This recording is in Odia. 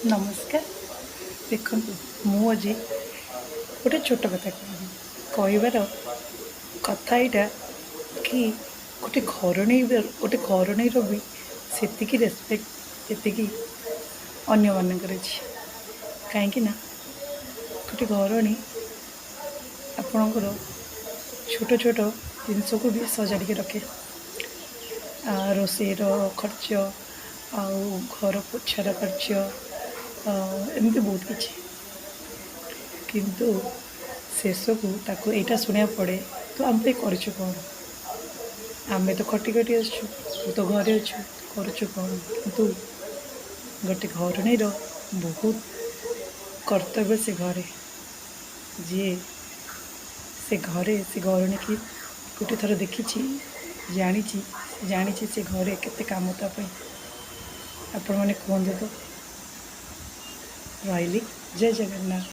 ନମସ୍କାର। ଦେଖନ୍ତୁ, ମୁଁ ଆଜି ଗୋଟେ ଛୋଟ କଥା କହିବି। କହିବାର କଥା ଏଇଟା କି ଗୋଟେ ଘରଣୀର ବି ସେତିକି ରେସପେକ୍ଟ ଯେତିକି ଅନ୍ୟମାନଙ୍କର ଅଛି। କାହିଁକି ନା ଗୋଟେ ଘରଣୀ ଆପଣଙ୍କର ଛୋଟ ଛୋଟ ଜିନିଷକୁ ବି ସଜାଡ଼ିକି ରଖେ। ରୋଷେଇର ଖର୍ଚ୍ଚ ଆଉ ଘର ପୋଛାର ଖର୍ଚ୍ଚ, ଏମିତି ବହୁତ କିଛି। କିନ୍ତୁ ଶେଷକୁ ତାକୁ ଏଇଟା ଶୁଣିବାକୁ ପଡ଼େ, "ତୁ ଆମ ପାଇଁ କରିଛୁ କ'ଣ? ଆମେ ତ ଖଟି ଖଟି ଆସୁଛୁ, ତୁ ତ ଘରେ ଅଛୁ, କରୁଛୁ କ'ଣ?" କିନ୍ତୁ ଗୋଟେ ଘରଣୀର ବହୁତ କର୍ତ୍ତବ୍ୟ ସେ ଘରେ। ଯିଏ ସେ ଘରେ ସେ ଘରଣୀକି ଗୋଟେ ଥର ଦେଖିଛି, ଜାଣିଛି, ଜାଣିଛି ସେ ଘରେ କେତେ କାମ ତା ପାଇଁ। ଆପଣମାନେ କୁହନ୍ତୁ ତ। ରହିଲି, ଜୟ ଜଗନ୍ନାଥ।